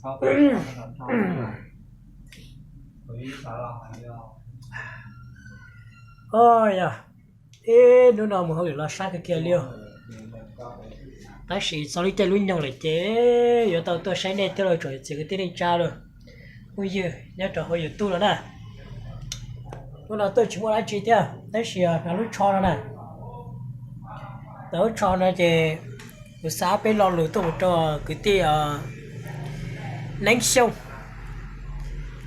Oj yog, ib hnub no mus hauj lwm los sab kawg kiag li. Tab sis txog lub caij lub nyoog lawm ces yuav tau tuaj saib nej thiab los tsoom txiv kwv tij neej tsa los phooj ywg nyob rau hauv YouTube los na. Hnub no tuaj tsis muaj dab tsi thiab tab sis hnav lub tsho no na. Hnav lub tsho no ces kuv xa peb lo lus tuaj mus rau kwv tij Neeb Xyooj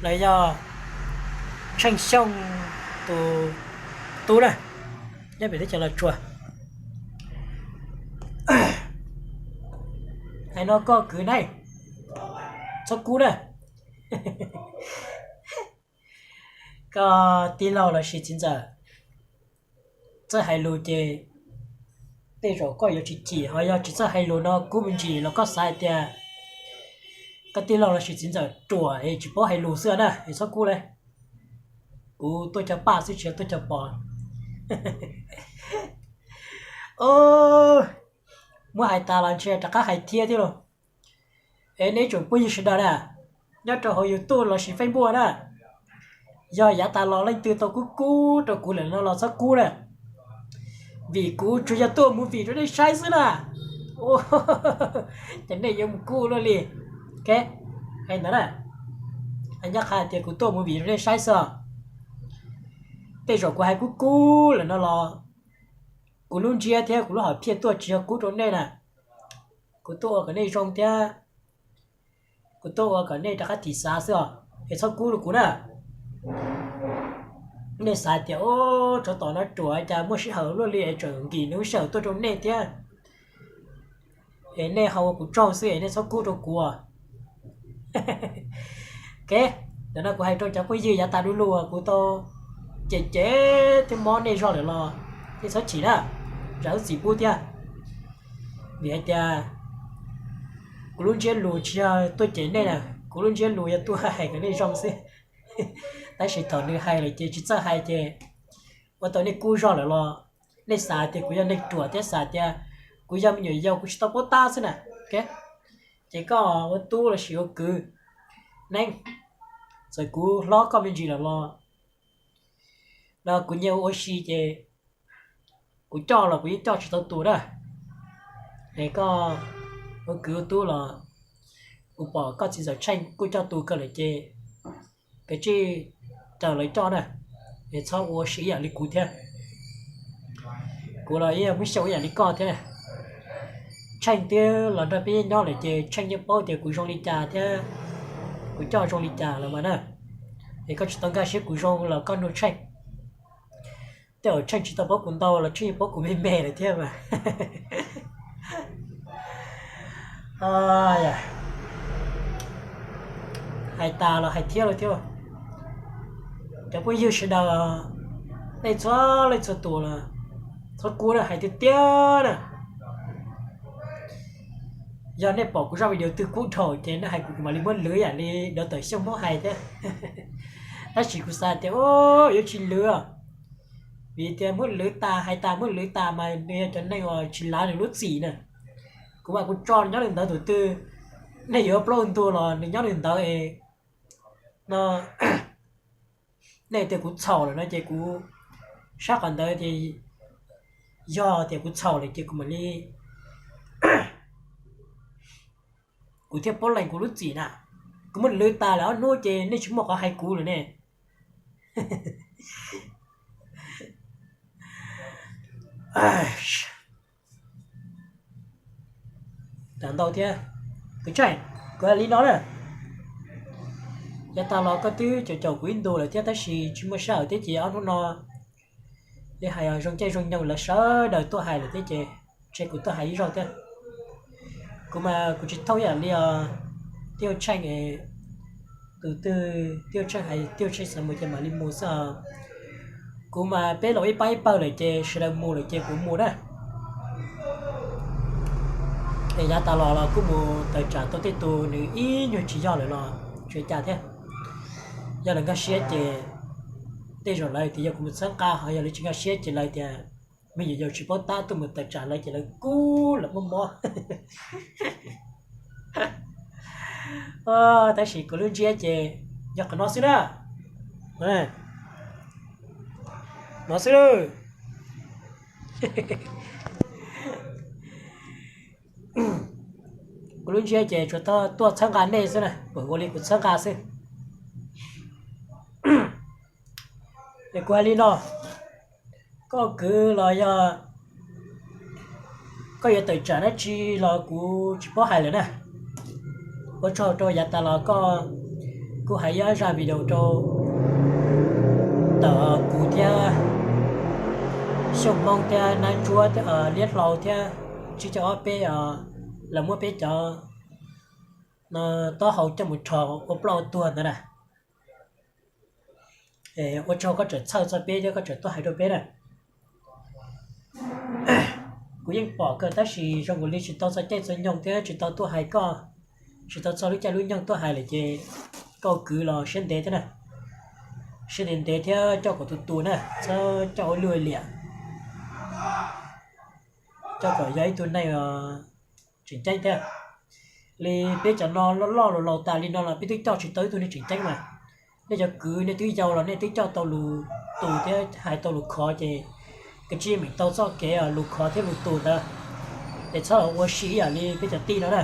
los yog Tsheej Xyooj tus tub na, nyob pem teb chaws Los Tsuas. Hais no koj kwv Neeb, txhob kub na. Koj tij laug los sis txiv ntxawm txawj hais lus ces tej zaum koj yuav tsis chim, ho yog tsis txawj hais lus no kub me ntsis los koj xav hais tias koj tij laug los sis txiv ntxawm ruam es tsis paub hais lus xwb na es txhob kub li. Kuv tuaj cov paj xwb tsis yog tuaj cov pov. Muab hais tas los ntshe rov qab hais thiab thiab los. Es nej tsoom phooj ywg sawv daws na, nyob rau hauv YouTube los sis Facebook na, yog yav tas los leej twg tau kub kub rau kuv lawm no los txhob kub na, vim kuv tsuas yog tuaj ua movie rau nej saib xwb na. Ces nej yuav mus kub luaj li. Hais ntawd na, nyob qhov tias kuv tuaj ua movie rau nej saib xwb os. Tej zaum kuv hais kub kub lawm no los kuv lub ntsiab thiab kuv lub hom phiaj tuaj tsis yog kub rau nej na. Kuv tuaj ua kom nej zoo thiab kuv tuaj ua kom nej rov qab thim xav xwb os, es txhob kub rau kuv na. Nej xav tias, o, tsov tom no ruam cas muaj sij hawm luaj li es tseem nkim nws lub sij hawm tuaj rau nej thiab. Es nej ho ua kuv tsaug xwb es nej txhob kub rau kuv. Ok, ntawm no kuv hais rau cov phooj ywg yav tas du lug uas kuv tau cem cem thiab mob nej zog lawm los nej txhob chim na, zam lub txim pub thiab. Vim hais tias kuv lub ntsiab lus tsis yog tuaj cem nej na, kuv lub ntsiab lus yog tuaj hais kom nej zoo xwb. Tab sis thaum nws hais lawm ces tsis txawj hais ces ua tau nej kub zog lawm los nej xav tias kuv yog neeg ruam thiab xav tias kuv yog me nyuam yaus kuv tsis tau paub tab xwb na. Ces koj ua tub los sis ua kwv, Neeb, txawm kuv hlob koj me ntsis lawm los no kuv nyiam ua si ces kuv coj los kuv yeej coj tsis tau tus na. Es koj ua kwv ua tub los kuv pom koj txiv ntxawm Tsheej kuj coj tus kawg lawm ces kav tsij raws lawv coj na, es txhob ua si ib yam li kuv thiab. Kuv los yeej muab xyaum ib yam li koj thiab. Tsheej twb los nrog peb nyob lawm ces Tsheej yeej paub tias kuv zoo li cas thiab kuv coj zoo li cas lawm mas na. Es koj tsis tau nkag siab kuv zoo los koj nug Tsheej. Tej zaum Tsheej tsis tau paub kuv ntau los Tsheej yeej paub kuv me me lawm thiab mas. Hais tas los hais thiab lawm thiab. Cov phooj ywg sawv daws, nej txhua leej txhua tus los txhob kub na, hais tiag tiag na. Yog nej pom kuv zaj video twg kub dhau ces nej hais kuv, kuv mam li muab lwv yam li dov tawm xyooj Hmoob hais thiab. Tab sis kuv xav tias yuav tsis lwv, vim tias muab lwv tas, hais tas muab lwv tas mas nws yog cov neeg uas tsis lav nws lub txim na. Kuv mas kuv tso nws nyob li ntawd tus twg, nej yuav plaub ntuag los nws nyob li ntawd es no, nej tias kuv txhaum lawm no ces kuv saib qhov ntawd ces yog tias kuv txhaum lawm ces kuv mam li, kuv thiaj paub lees kuv lub txim na. Kuv muab lwv tas lawm ob hnub ces nej tsis muaj qhov hais kuv lawm ne. Ntau thiab, kuv tseem, kuv hais li no na, yav tas los koj twb caum caum kuv ib ntus lawm thiab tab sis tsis muaj sij hawm thiab ces ob hnub no li hais zoo caij zoo nyoog lawv sawv daws tuaj hais lawm thiab ces ntshe kuv tuaj hais ib zaug thiab. Kuv mas kuv tsis thooj ib yam li tij Tsheej, tus twg tij Tsheej hais tij Tsheej xav mus ces mam li mus xwb. Kuv mas peb los ib pab ib pawg lawm ces sawv daws mus lawm ces kuv mus na. Es yav tas los los kuj mus tawm tsam tau tej tus nws ib nyuag tsis yog lawm los tsis ua cas thiab. Yog lawv nkag siab ces tej zaum lawv tias yog kuv mus txhawb nqa, ho yog lawv tsis nkag siab ces lawv tias me nyuam yaus tsis paub tab tuaj mus tawm tsam lawv ces lawv kub lawv muaj mob. Tab sis kuv lub ntsiab ces yog qhov no xwb na. No xwb lawm. Kuv lub ntsiab ces tsuas tuaj txhawb nqa nej xwb na, pom ua li kuv txhawb nqa xwb. Es kuv hais li no, koj kwv los yog koj yuav tawm tsam dab tsi los kuv tsis paub hais lawm na. Ua tsaug rau yav tas los koj kuj hais ib zaj video rau ntawm kuv thiab Xyooj Hmoob thiab Nab Ntsuab thiab Liab Hlau thiab Tsib Caug Ob peb, lawv muab peb cov no taub hau coj mus rho ua plaub ua tuag ntawd na. Ua tsaug koj tseem txhawj txog peb thiab koj tseem tuaj hais rau peb na. Kuv yeej pom kawg tab sis zoo nkaus li tsis tau txog caij txog nyoog thiab tsis tau tuaj hais koj, tsis tau txog lub caij lub nyoog tuaj hais lawm ces koj kwv los siab ntev thiab na. Siab ntev ntev thiab coj kom tus tus na, txhob coj ua luaj liam, coj kom yog ib tug neeg tseem ceeb thiab. Li peb cov no loj loj laus laus tas li no los peb twb coj tsis tau ib tug neeg tseem ceeb mas. Nej cov kwv nej twb yau los nej twb coj tau lus tus thiab hais tau lus khov ces kav tsij meem tau txoj kev lus khov thiab lus tus ntawd, es txhob los ua si ib yam li peb cov tij no na.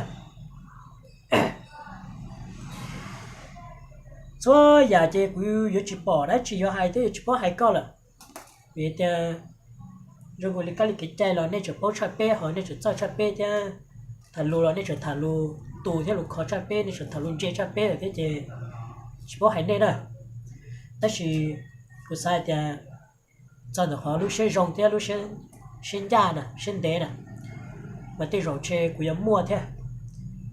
Txhua yam ces kuv yuav tsis pom dab tsi yuav hais thiab yuav tsis paub hais koj lawm. Vim tias zoo nkaus li kab li kev cai los nej tseem paub tshaj peb ho nej tseem txawj tshaj peb thiab, tham lus los nej tseem tham lus tus thiab lus khov tshaj peb, nej tseem tham lus ntse tshaj peb lawm thiab ces tsis paub hais nej na. Tab sis kuv xav hais tias txog ntawm qhov lub siab zoo thiab lub siab ncaj na, siab ntev na, mas tej zaum ntshe kuv yuav muaj thiab.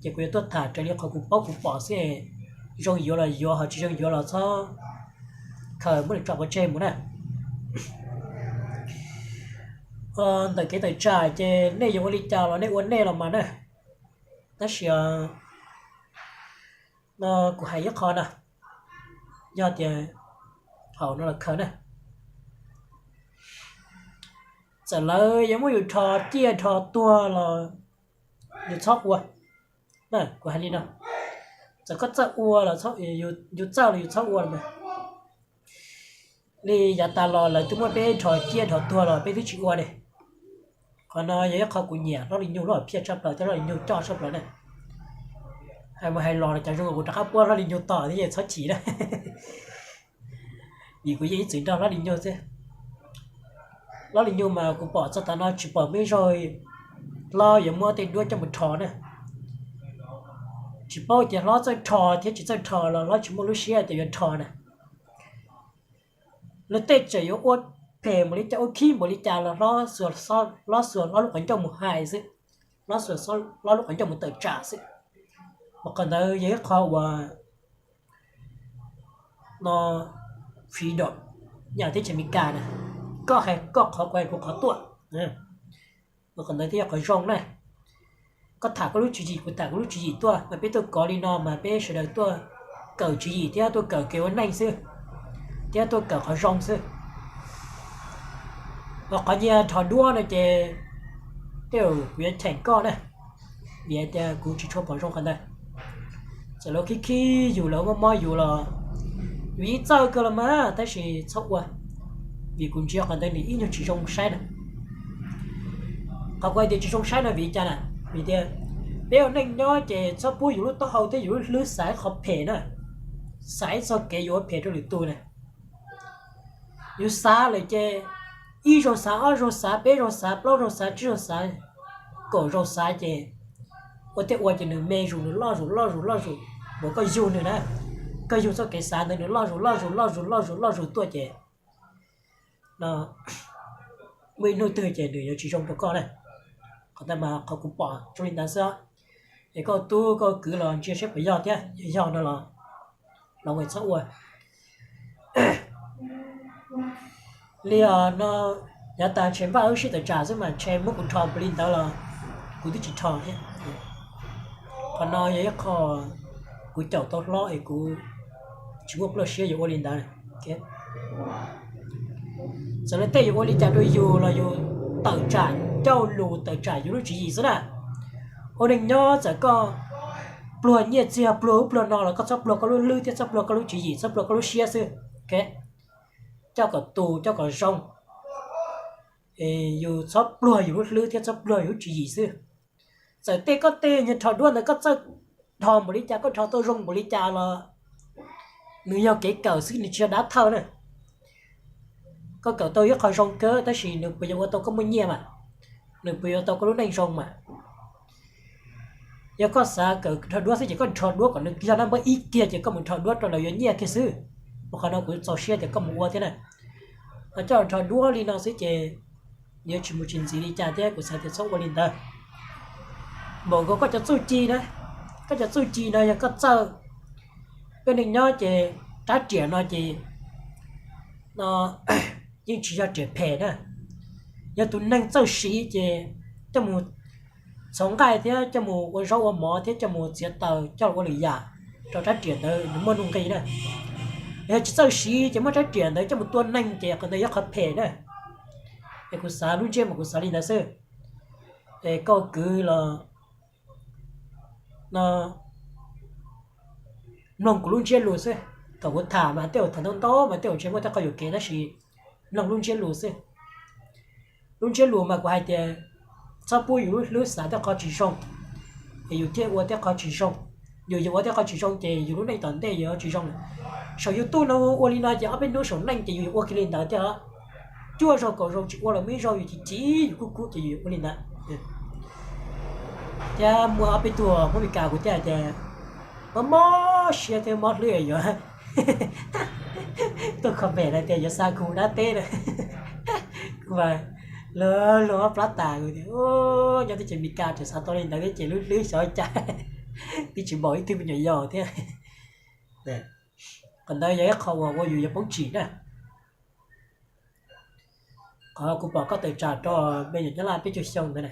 Ces kuv yuav tuaj tham raws li qhov kuv paub kuv pom xwb. Zoo yuav los yuav, ho tsis zoo yuav los txhob khaws muab lwm tso pov tseg mus na. Ntawm kev tawm tsam ces nej yuav ua li cas los nej ua nej los mas na. Tab sis no kuv hais ib qho na, yog tias thaum no los khaws na, txawm lawv yuav muab yus rho ciaj rho tuag los yus txhob ua. Kuv hais li no, txawm koj txawj ua los, yus txawj los yus txhob ua los mas. Li yav tas los lawv twb muab peb rho ciaj rho tuag los peb twb tsis ua ne. Qhov no yog ib qho kuv nyiam Hlob Lis Nyug lub hom phiaj tshaj plaws thiab Hlob Lis Nyug coj tshaj plaws na. Hais mus hais los cov zoo kuv rov qab puab Hlob Lis Nyug tom thiab es txhob chim na. Vim kuv yeej ib txwm nrog Hlob Lis Nyug xwb. Hlob Lis Nyug mas kuv pom txog tav no tsis pom muaj ib zaug hlob yuav muab tej duab coj mus rho na. Tsis paub tias hlob txawj rho thiab tsis txawj rho los hlob tsis muaj lub siab tias yuav rho na. Luag tej tseem yuav ua phem npaum li cas, ua khib npaum li cas los hlob xuas, hlob xuas hlob lub qhov ncauj mus hais xwb, hlob xuas hlob lub qhov ncauj mus tawm tsam xwb. Mas qhov ntawd yog ib qho uas no freedom nyob teb chaws Amelikas na, koj hais koj qhov, kuv hais kuv qhov tuaj. Mas qhov ntawd thiaj yog qhov zoo na. Koj tham koj lub tswv yim, kuv tham kuv lub tswv yim tuaj, mas peb tuaj kov li no mas peb sawv daws tuaj kawm tswv yim thiab tuaj kawm kev ua neej xwb, thiab tuaj kawm qhov zoo xwb. Ho qhov nyiag rho duab no ces tej zaum kuv yuav cheem koj na, vim hais tias kuv tsis tshua pom zoo qhov ntawd. Txawm lawv khib khib yus, lawv mob mob yus los yus yeej txawj kawg los mas, tab sis txhob ua, vim kuv ntsia qhov ntawd nws ib nyuag tsis zoo saib na. Qhov kuv hais tias tsis zoo saib no vim li cas na? Vim tias peb ua neej nyob ces txhob pub yus lub taub hau thiab yus lub hlwb xav ib qho phem na, xav ib txoj kev yuav ua phem rau lwm tus na. Yus xav lawm ces ib zaug xav, ob zaug xav, peb zaug xav, plaub zaug xav, tsib zaug xav, kaum zaug xav ces ua tej ua ces nws me zus, nws loj zus loj zus loj zus, npaum koj yug nws na, koj yug txoj kev xav ntawd nws loj zus loj zus loj zus loj zus loj zus tuaj ces no muaj ib hnub twg ces nws yuav tsis zoo rau koj na. Qhov ntawd mas qhov kuv pom zoo li ntawd xwb. Es koj tub koj kwv los ntsia saib puas yog thiab, yog yog no los los es txhob ua. Li no, yav tas ntshe npaj wb sib tawm tsam xwb mas ntshe muab kuv rho npaum li ntawd los kuv twb tsis rho thiab. Qhov no yog ib qho kuv caum tau hlob es kuv tsis muaj pluaj siab yuav ua li ntawd. Txawm leej twg yuav ua li cas rau yus los yus tawm tsam ncauj lus, tawm tsam yus lub tswv yim xwb na. Ua neej nyob txawm koj pluag nyiaj txiag pluag ub pluag no los koj txhob pluag koj lub hlwb thiab txhob pluag koj lub tswv yim, txhob pluag koj lub siab xwb. Coj kom tus coj kom zoo, yus txhob pluag yus lub hlwb thiab txhob pluag yus lub tswv yim xwb. Txawm tej koj tej niag rho duab ntawd koj txawj rho npaum li cas, koj rho tau zoo npaum li cas los nws yog kev kawm xwb, nws tsis yog dab thawj na. Koj kawm tau ib qho zoo kawg tab sis nws puas yuav ua tau koj muaj nyiaj mas, nws puas yuav tau koj lub neej zoo mas. Yog koj xav kawm rho duab xwb ces koj rho duab kom nws yog naj npawb ib kiag ces koj mus rho duab rau lawv yuav nyiaj kiag xwb. Mas qhov no kuv txaus siab tias koj mus ua thiab na. Ho coj rho duab li no xwb ces yuav tsis mus tsis ntxiv li cas thiab, kuv xav tias txhob ua li ntawd. Npaum nkaus koj cov txuj ci na, koj cov txuj ci no yog koj txawj, peb neej nyob ces rab riam no ces no yeej tsis yog riam phem na. Yog tus neeg txawj siv ces coj mus txhoov nqaij thiab coj mus ua zaub ua mov thiab coj mus txiav taws coj los ua lwm yam rau rab riam ntawd nws muaj nuj nqis na. Yog tsis txawj siv ces muab rab riam ntawd coj mus tua neeg ces qhov ntawd yog qhov phem na. Es kuv xav lub ntsiab mas kuv xav li ntawd xwb. Es koj kwv los no mloog kuv lub ntsiab lus xwb. Thaum kuv tham mas tej zaum tham ntau ntau mas tej zaum ntshe muaj tej qhov yuam kev tab sis mloog lub ntsiab lus xwb. Lub ntsiab lus mas kuv hais tias txhob pub yus lub hlwb xav tej qhov tsis zoo, es yus thiaj ua tej qhov tsis zoo. Yus yuav ua tej qhov tsis zoo ces yus lub neej tom ntej yuav tsis zoo lawm. Saum YouTube no ua li no ces ob peb hnub saum neej ces yus yuav ua kiag li ntawd thiab. Cuaj zaug kaum zaug tsis ua los muaj ib zaug yus chim chim yus kub kub ces yus yuav ua li ntawd. Thiab muaj ob peb tug Hmoob Meskas kuv thiaj hais tias mob mob siab thiab mob hlwb yuav tuaj comment hais tias yuav xa kuv mus dab teb na. Kuv mas luag luag ob plab tas kuv tias nyob teb chaws Meskas tseem xav tau li ntawd thiab ces lub hlwb xyov cas twb tsis npaum ib tug me nyuam yaus thiab. Qhov ntawd yog ib qho uas ua yus yuav poob tsim na. Qhov kuv pom koj tawm tsam rau me nyuam nyab laj peb caug xyoo ntawd na,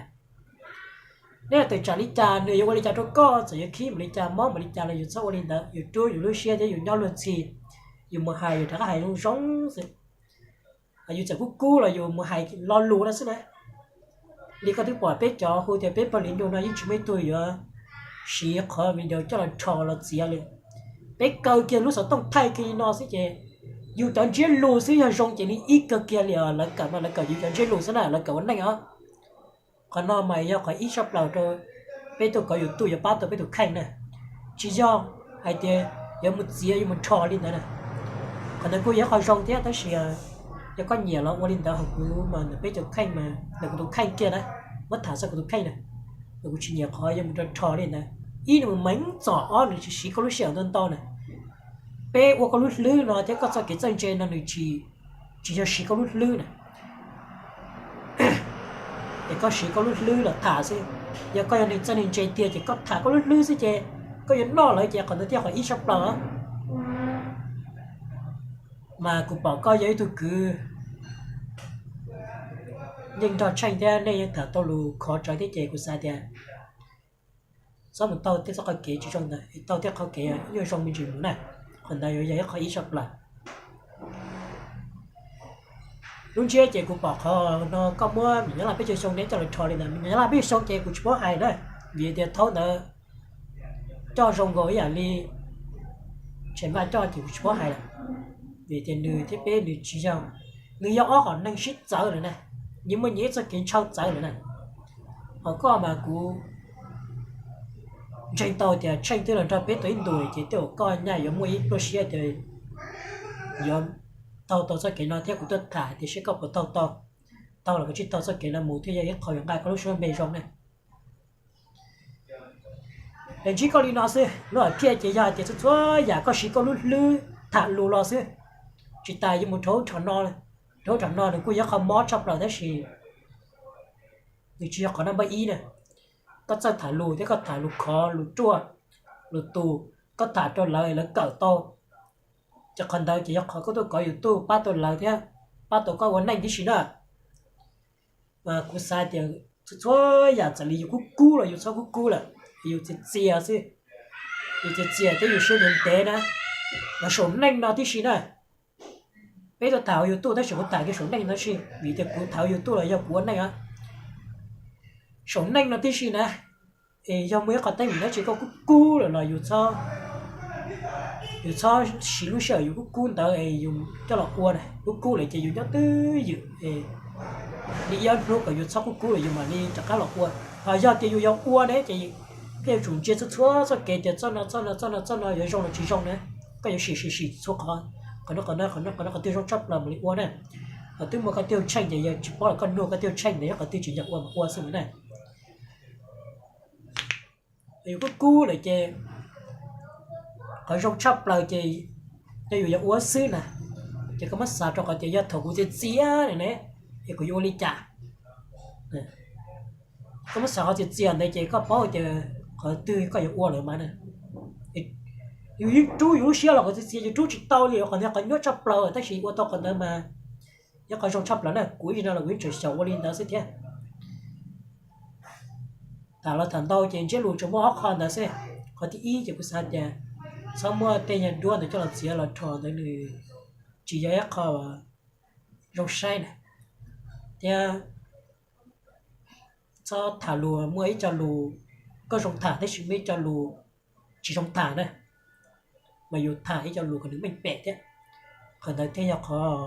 neb tawm tsam li cas nws yuav ua li cas rau koj, txawm yuav khib npaum li cas mob npaum li cas los yus txhob ua li ntawd, yus rub yus lub siab thiab yus nyob luag ntxhi, yus mus hais yus rov qab hais zoo zoo xwb. Yus txawm kub kub los yus mus hais lo lus no xwb na. Li koj twb pom peb cov hu tias peb pawg lwm nroog no yeej tsis muaj ib tug yuav siv qhov video coj los rho los txiav li. Peb kaw kiag lub xov tooj thaij kiag li no xwb ces yus cov ntsiab lus xwb yog zoo ces nws ib kawg kiag li os. Lawv kawm mas lawv kawm yus cov ntsiab lus xwb na, lawv kawm ua neej os. Qhov no mas yog qhov ib tshaj plaws rau peb tuaj kov YouTube yuav pab tau peb tus kheej na. Tsis yog hais tias yuav mus txiav yuav mus rho li ntawd na. Qhov ntawd kuj yog qhov zoo thiab tab sis yog koj nyiam los ua li ntawd hauv kuv mas ntawm peb tus kheej mas ntawm kuv tus kheej kiag na, muab tham txog kuv tus kheej na, mas kuv tsis nyiam qhov yuav mus rho rho li ntawd. Ib nws meev txom, ob nws tsis siv koj lub sij hawm ntau ntau na. Peb ua koj lub hlwb no thiab koj txoj kev txawj ntse no nws tsis yog siv koj lub hlwb na. Es koj siv koj lub hlwb los tham xwb. Yog koj yog neeg txawj neeg ntse tiag ces koj tham koj lub hlwb xwb ces koj yuav noj lawv ces qhov ntawd thiaj qhov ib tshaj plaws. Mas kuv pom koj yog ib tug kwv yeej nrog Tsheej thiab nej yeej tham tau lus khov rawv thiab ces kuv xav tias txhob mus taug tej txoj qhov kev tsis zoo ntawd, taug tej qhov kev nyuaj zoo me ntsis mus na. Qhov ntawd yuav yog ib qho ib tshaj plaws. Lub ntsiab ces kuv pom qhov no koj muab me nyuam nyab laj peb caug xyoo neb coj los rho li ntawd, me nyuam nyab laj peb caug xyoo ces kuv tsis paub hais na, vim tias thaum ntawd coj zoo nkaus ib yam li tseem npaj coj ces kuv tsis paub hais lawm. Vim tias nws thiab peb nws tsis yog, nws yog ob qhov neeg sib txawv lawm na, nws muaj nyias ib txoj kev ntshaw txawv lawm na. Ho koj mas kuv ntseeg tau tias Tsheej twb los nrog peb tau ib ntus ces tej zaum koj nyaj yuav muaj ib pluaj siab tias yuav taug tau txoj kev no thiab kuv tuaj tham tias seb koj puas taug tau. Taug los koj tsis taug txoj kev no mus thiaj yog ib qho yuav nqa koj lub suab npe zoo na. Es ntsib koj li no xwb, lub hom phiaj ces yog hais tias txhua txhua yam koj siv koj lub hlwb tham lus los xwb. Tsis tas yuav mus rau ub rau no, rau ub rau no nws kuj yog qhov mob tshaj plaws tab sis nws tsis yog qhov naj npawb ib na. Koj txawj tham lus thiab koj tham lus khov lus ruaj lus tus, koj tham rau lawv lawv kawm tau. Ces qhov ntawd ces yog qhov koj tuaj kov YouTube pab tau lawv thiab pab tau koj ua neej tib si na. Mas kuv xav tias txhua txhua yam txawm li yus kub kub los yus txhob kub kub lawm, yus txias txias xwb. Yus txias txias thiab yus siab ntev ntev na. Mas saum neej no tib si na, peb tuaj tham hauv YouTube tab sis kuv tham kiag saum neej no tib si, vim tias kuv tham hauv YouTube los yog kuv ua neej os. Saum neej no tib si na, Es yog muaj ib qhov teeb meem dab tsi koj kub kub lawm los yus txhob, yus txhob siv lub sij hawm yus kub kub ntawd es yus coj los ua na. Kub kub lawm ces yus nyob twj ywm, li ob hnub kom yus txhob kub kub lawm yus mam li rov qab los ua. Ho yog tias yus yuav ua ne ces koj yuav tsum ntsia txhua txhua txoj kev tias txoj no txoj no txoj no txoj no yuav zoo los tsis zoo na. Koj yuav sim sim sim txhua qhov, qhov no qhov no qhov no qhov no qhov twg zoo tshaj plaws mam li ua na. Qhov twg muaj koj twg tsheej ces yog tsis paub los koj nug koj twg tsheej ntawd yog qhov twg tsis nco ua mas ua xwb na. Yus kub kub lawm ces qhov zoo tshaj plaws ces yog yus yuav ua xwb na. Ces koj muab xav rau qhov tias yog thaum kuv txias txias na ne, es kuv yuav ua li cas? Koj muab xav qhov txias txias ntawd ces koj paub tias qhov twg koj yuav ua lawm mas na. Yus yeej rub yus lub siab los qhov txias txias yus rub tsis tau li, qhov ntawd qhov nyuaj tshaj plaws tab sis ua tau qhov ntawd mas yog qhov zoo tshaj plaws na. Kuv ib zaug no los kuv yeej tseem xyaum ua li ntawd xwb thiab. Tham los tham ntau ces ntsiab lus tsuas muaj ob qho ntawd xwb. Qhov thib ib ces kuv xav tias txhob muab tej nyuag duab ntawd coj los txiav los rho ntawd nws tsis yog ib qho zoo saib na, thiab txhob tham lus muaj ib co lus koj zoo tham tab sis muaj ib co lus tsis zoo tham na, mas yus tham ib co lus kom nws meej pem thiab. Qhov ntawd thiaj yog qhov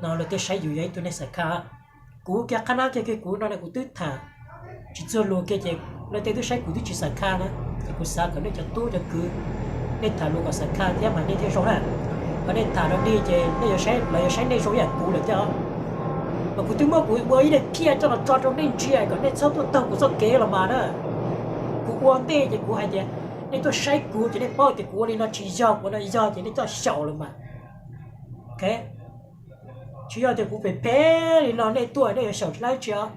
no luag thiaj saib yus yog ib tug neeg xav kha. Kuv kiag qhab nab kiag kiag kuv no na kuv twb tham tsis txuag lus kiag ces luag tej twb saib kuv twb tsis xav kha na. Ces kuv xav kom nej cov tub cov kwv nej tham lus kom xav kha thiab mas nej thiaj zoo na. Ho nej tham rau dig ces nej yuav saib, lawv yuav saib nej zoo ib yam kuv lawm thiab os. Mas kuv twb muab kuv ua ib daim phiaj coj los tso rau nej ntsia kom nej txhob tuaj taug kuv txoj kev los mas na. Kuv ua ntej ces kuv hais tias nej tuaj saib kuv ces nej paub tias kuv ua li no tsis yog, kuv ua no yog ces nej coj xyaum los mas. Ok, tsis yog tias kuv phem phem li no nej tuaj nej yuav xyaum tsis dab tsi os.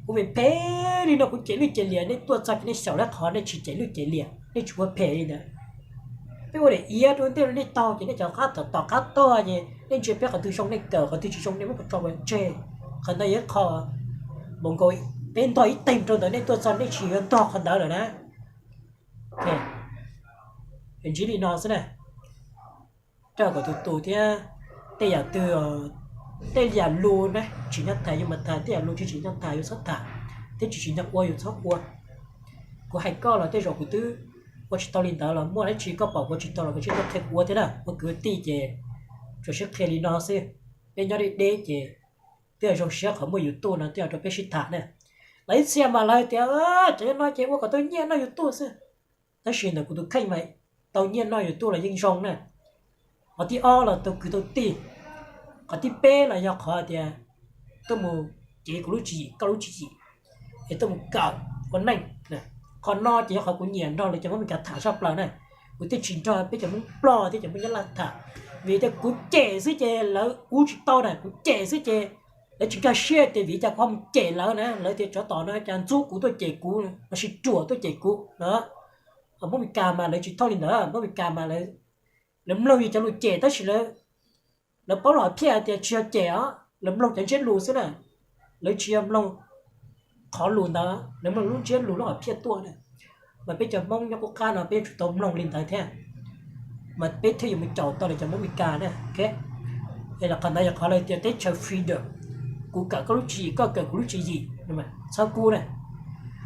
Kuv phem phem li no kuv cem lwj cem liam nej tuaj txog ces nej xyaum lawm, qhov nej tsis cem lwj cem liam nej tsis ua phem li ntawd. Peb ua daim iav rau ntej rau nej taug ces nej cov qab tom tom qab tuaj ces nej ntsia peb qhov twg zoo nej kawm, qhov twg tsis zoo nej muab tso ua tseg. Qhov ntawd yog ib qho npaum nkaus peb ntog ib teeg rau ntawd nej tuaj txog nej tsis yuav ntog qhov ntawd lawm na. Ntsib li no xwb na, rau kom tus tus thiab tej yam twg, tej yam lus na tsis nco tham yus mam tham, tej yam lus tsis tsis nco tham yus txhob tham, thiab tsis tsis nco ua yus txhob ua. Kuv hais koj los tej zaum kuv twb ua tsis tau li ntawd los muaj dab tsi koj pom kuv ua tsis tau los koj tsij tuaj qhia kuv ua thiab na. Ua kwv tij ces tsuas sib qhia li no xwb. Peb nyob deb deb ces twb yog zoo siab qhov muaj YouTube no twb yog rau peb sib tham na. Lawv ib txhia mas lawv tias cov no ces ua kom tau nyiaj noj YouTube xwb. Tab sis ntawm kuv tus kheej mas tau nyiaj noj YouTube los yeej zoo na. Qhov thib ob los tau kwv tau tij. Qhov thib peb los yog qhov tias tuaj mus cev kuv lub tswv yim koj lub tswv yim es tuaj mus kawm ua neej. Qhov no ces yog qhov kuv nyiam nrog lawv cov Hmoob Meskas tham tshaj plaws na. Kuv thiaj tsis nrog peb cov Hmoob Nplog thiab cov Hmoob Nyab Laj tham, vim tias kuv cem xwb ces lawv ua tsis tau na, kuv cem xwb ces lawv tsis nkag siab tias vim cas kuv ho mus cem lawv na, lawv tias tsov tom no cas ntxub kuv tuaj cem kuv, lossis ruam tuaj cem kuv no. Hmoob Meskas mas lawv tsis thooj li ntawd, Hmoob Meskas mas lawv mloog yus cov lus cem tab sis lawv paub lub hom phiaj tias tsis yog cem os, lawv mloog cov ntsiab lus xwb na. Lawv tsis yog mloog qhov lus ntawd, lawv mloog lub ntsiab lus lub hom phiaj tuaj na. Mas peb cov Hmoob nyob qub qab no peb yuav tsum tau mloog li ntawd thiab, mas peb thiaj yuav mus caum tau lawv cov Hmoob Meskas na. Es qhov ntawd yog qhov lawv tias teb chaws freedom, kuv kawm koj lub tswv yim koj kawm kuv lub tswv yim, txhob kub na.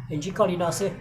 Es ntsib koj li no xwb.